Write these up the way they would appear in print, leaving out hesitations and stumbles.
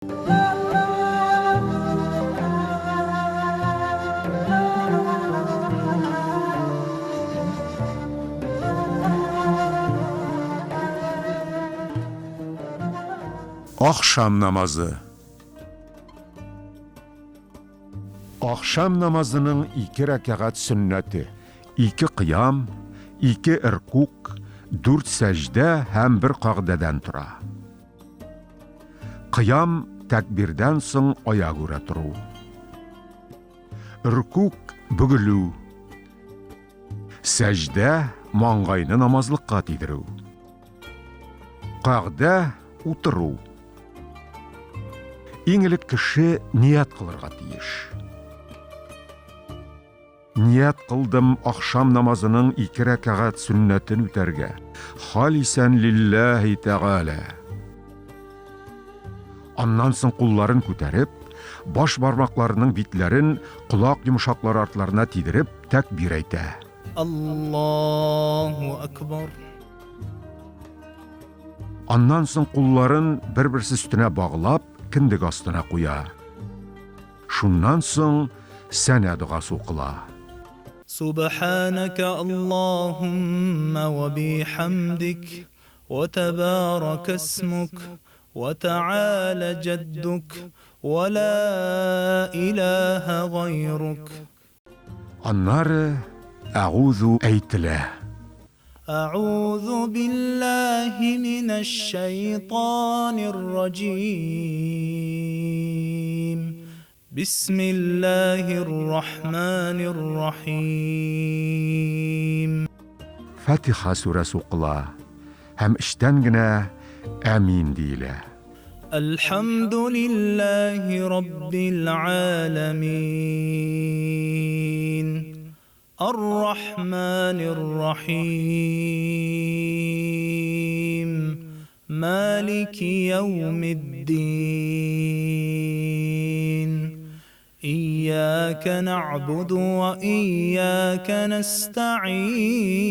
Ахшам намазы. Ахшам намазының ике рәкәгать сөннәте, ике кыям, ике ркук, дүрт сәҗдә һәм бер кагъдәдән тора. Кыям тәкбирдән соң аягүрә тору. Ркук бөгелү. Сәҗдә маңгайны намазлыкка тидерү. Кагъдә утыру. Иң элек кеше ният кылырга тиеш. Ният кылдым ахшам намазының ике рәкәгать сөннәтен үтәргә. Халисән лилләһи тәгалә. Аннан соң кулларын күтәреп, баш бармакларының битләрен колак йомшаклары артларына тидереп, тәкбир әйтә. Аллаһу акбар. Аннан соң кулларын бер-берсе өстенә баглап, кендек астына куя. Шуннан соң сәнә догасы укыла. Субханака Аллаһумма ва бихамдик, ва табарака исмук, ва та'аля җаддук, ва ла илаһа гайрук. Аннары Әгъузу әйтелә. Әгъузу биллаһи минәш шәйтанир раҗим. Бисмиллаһир рахманир рахим. Фатиха сүрәсе укыла һәм эчтән генә Әмин диелә. Әлхәмдүлиллаһи раббил галәмин. Ар-рахманир рахим. Малики яумиддин. Ияка нәгъбуду ва ияка нәстәгыйн.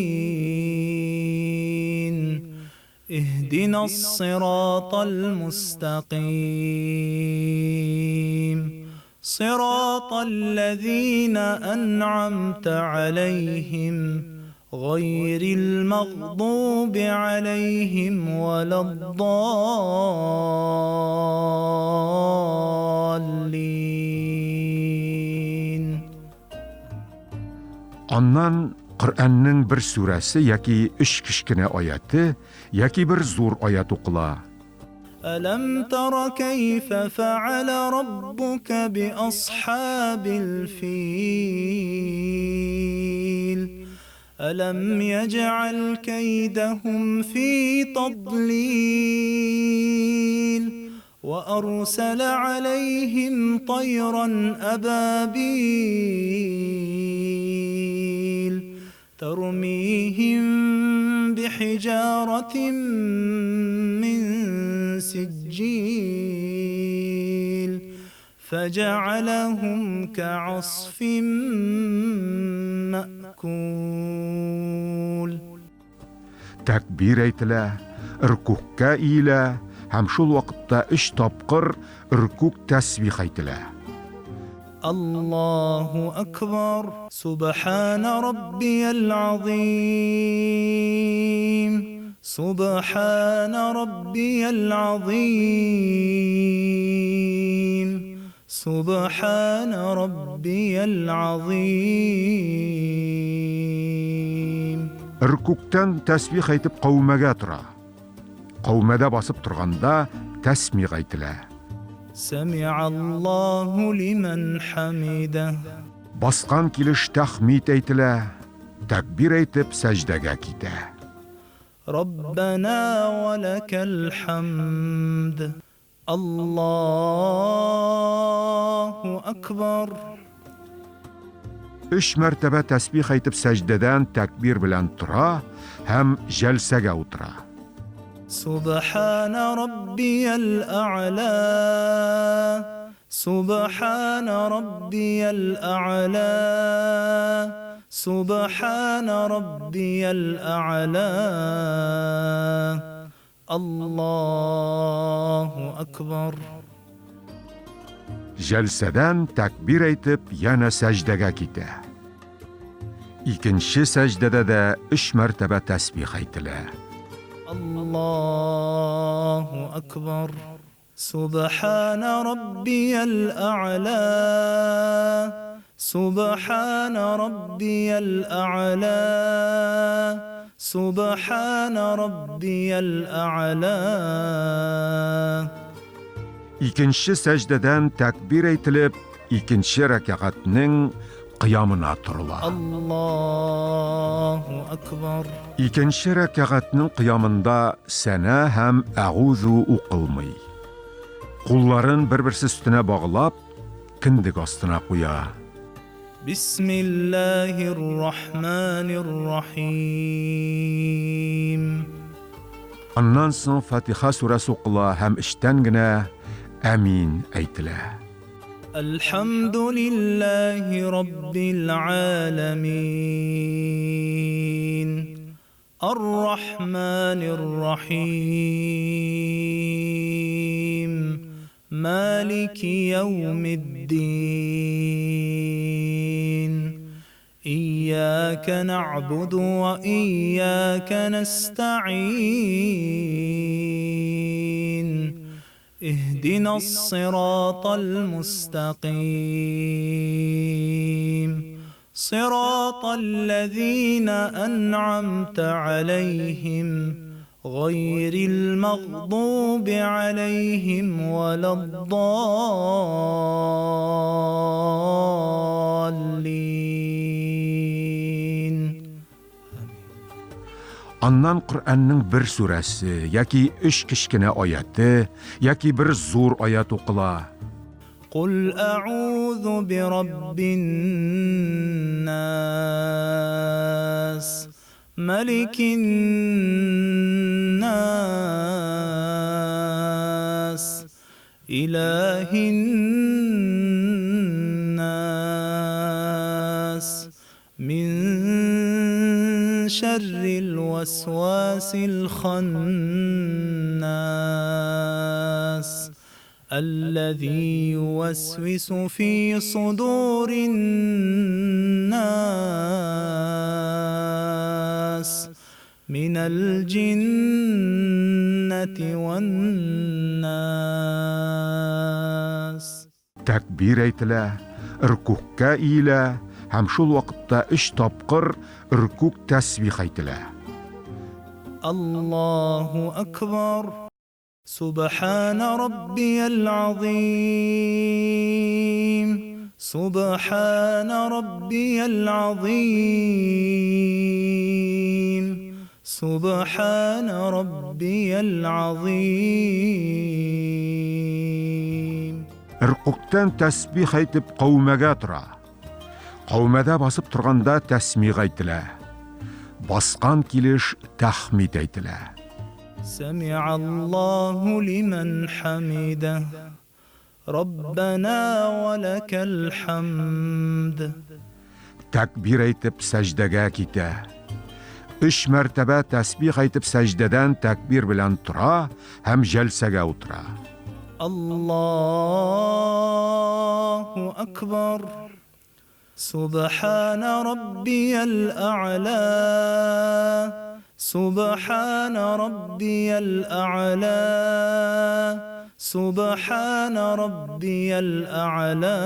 Иһдинас сиратал мустакыйм. Сиратал ләзина ән'амта аләйһим, гайрил мәгъдуби аләйһим вәләд-даллин. Аннан Коръәннең бер сүрәсе яки өч кечкенә аяте, яки бер зур аять укыла. Әләм тара кәйфә фәгалә раббука би асхабил фил. Әләм яҗәгъәл кәйдәһүм фи тадлил. Вә арсәлә аләйһим тайран әбабил. Тәрмиһим бихиҗаратин мин сиҗҗил. Фәҗәгъәләһүм кәгъасфин мәъкүл. Тәкбир әйтелә, ркүгъкә иелә һәм шул вакытта өч тапкыр ркүгъ тәсбих әйтелә. Аллаһу акбар, Субхана раббиял азыйм, Субхана раббиял азыйм, Субхана раббиял азыйм. Ркүгътән тәсбих әйтеп каумәгә тора. Каумәдә басып торганда тәсмигъ әйтелә. Сәми'аллаһу лимән хәмидә. Баскан килеш тәхмид әйтелә, тәкбир әйтеп сәҗдәгә китә. Раббана ва ләкәл хәмд. Аллаһу акбар. Өч мәртәбә тәсбих әйтеп сәҗдәдән тәкбир белән тора һәм җәлсәгә утыра. Субхана раббиял а'ла. Субхана раббиял а'ла. Субхана раббиял а'ла. Аллаһу акбар. Җәлсәдән тәкбир әйтеп, янә сәҗдәгә китә. Икенче сәҗдәдә дә өч мәртәбә тәсбих әйтелә. Аллаһу акбар. Субхана раббиял а'ла. Субхана раббиял а'ла. Субхана раббиял а'ла. Икенче сәҗдәдән тәкбир әйтелеп, икенче рәкәгатьнең кыямына торыла. Аллаһу акбар. Икенче рәкәгатьнең кыямында сәнә һәм әгузу укылмый. Кулларын бер-берсе өстенә баглап, кендек астына куя. Бисмиллаһир рахманир рахим. Аннан соң Фатиха сүрәсе укыла һәм эчтән генә Әмин әйтелә. Әлхәмдүлиллаһи раббил галәмин. Ар-рахманир рахим. Малики яумиддин. Ияка нәгъбуду ва ияка нәстәгыйн. Иһдинас сиратал мустакыйм. Сиратал ләзина ән'амта алейһим, гайрил мәгъдуби алейһим вәләд-даллин. Аннан Коръәннең бер сүрәсе яки өч кечкенә аяте, яки бер зур аят укыла. Кул әгъузу бираббин нас, маликин нас, илаһин нас, мин шәррил вәсвасил ханнас, әлләзи ювәсвису фи судурин нас, минәл җиннәти вән-нас. Тәкбир әйтелә, ркүгъкә иелә һәм шул вакытта өч тапкыр ркүгъ тәсбих әйтелә. Аллаһу акбар. Субхана раббиял азыйм. Субхана раббиял азыйм. Субхана раббиял азыйм. Ркүгътән тәсбих әйтеп каумәгә тора. Каумәдә басып торганда тәсмиг әйтелә. Баскан килеш тәхмид әйтелә. Сәми'аллаһу лиман хәмидә. Раббана ва ләкәл хәмд. Тәкбир әйтеп сәҗдәгә китә. Өч мәртәбә тәсбих әйтеп сәҗдәдән тәкбир белән тора һәм җәлсәгә утыра. Аллаһу акбар. Субхана раббиял а'ла. Субхана раббиял а'ла. Субхана раббиял а'ла.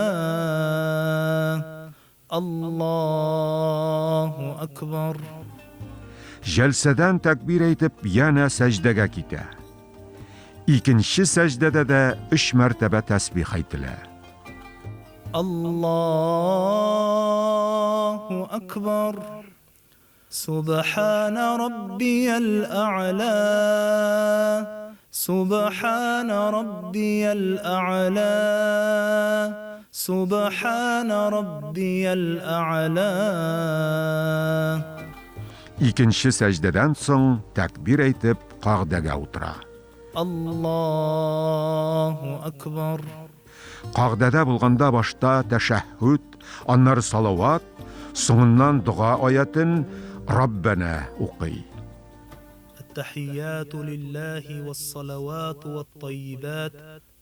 Аллаһу акбар. Җәлсәдән тәкбир әйтеп, янә сәҗдәгә китә. Икенче сәҗдәдә дә өч мәртәбә тәсбих әйтелә. Аллаһу акбар. Субхана раббиял а'ла. Субхана раббиял а'ла. Субхана раббиял а'ла. Икенче сәҗдәдән соң тәкбир әйтеп, кагдәгә утыра. Аллаһу акбар. Кагдәдә булганда башта тәшәһһүд, аннары салават, соңыннан дога аятен Раббана укый. Әт-тәхияту лиллаһи вас-салавату ват-таййибат.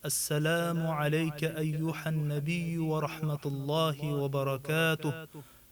السلام عليك أيها النبي ورحمة الله وبركاته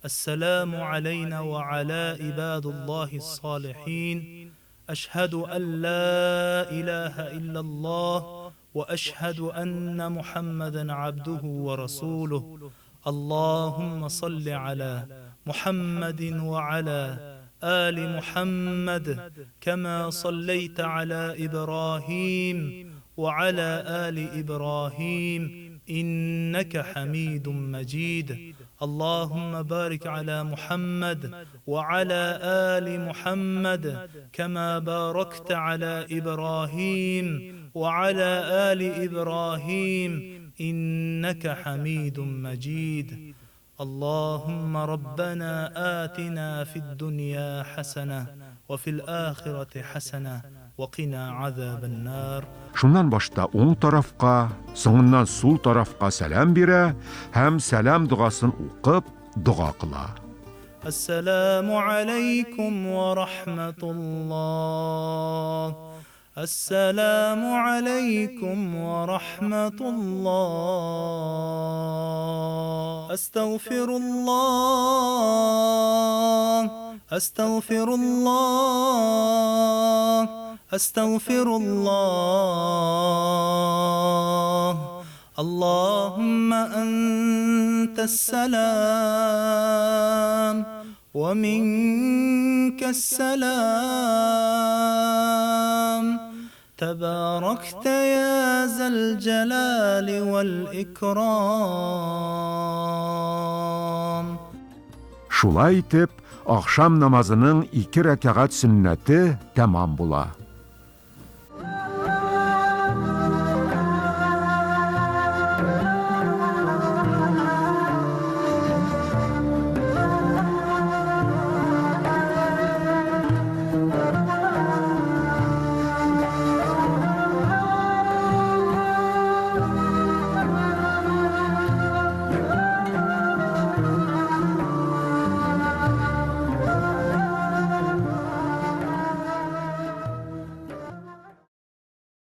السلام علينا وعلى عباد الله الصالحين أشهد أن لا إله إلا الله وأشهد أن محمدا عبده ورسوله اللهم صل على محمد وعلى آل محمد كما صليت على إبراهيم وعلى آل إبراهيم إنك حميد مجيد اللهم بارك على محمد وعلى آل محمد كما باركت على إبراهيم وعلى آل إبراهيم إنك حميد مجيد اللهم ربنا آتنا في الدنيا حسنة وفي الآخرة حسنة وقنا عذاب النار. Шуннан башта уң тарафка, соңыннан сул тарафка сәлам бирә һәм сәлам догасын укып, дога кыла. Әссәламү алейкум ва рахматуллаһ. Әссәламү алейкум ва рахматуллаһ. Әстәгъфируллаһ. Әстәгъфируллаһ. Әстәгъфируллаһ. Аллаһумма антас-салам ва минкас-салам. Табаракта я зал җәлали вәл икрам. Шулай итеп, ахшам намазының ике рәкәгать сөннәте тәмам була.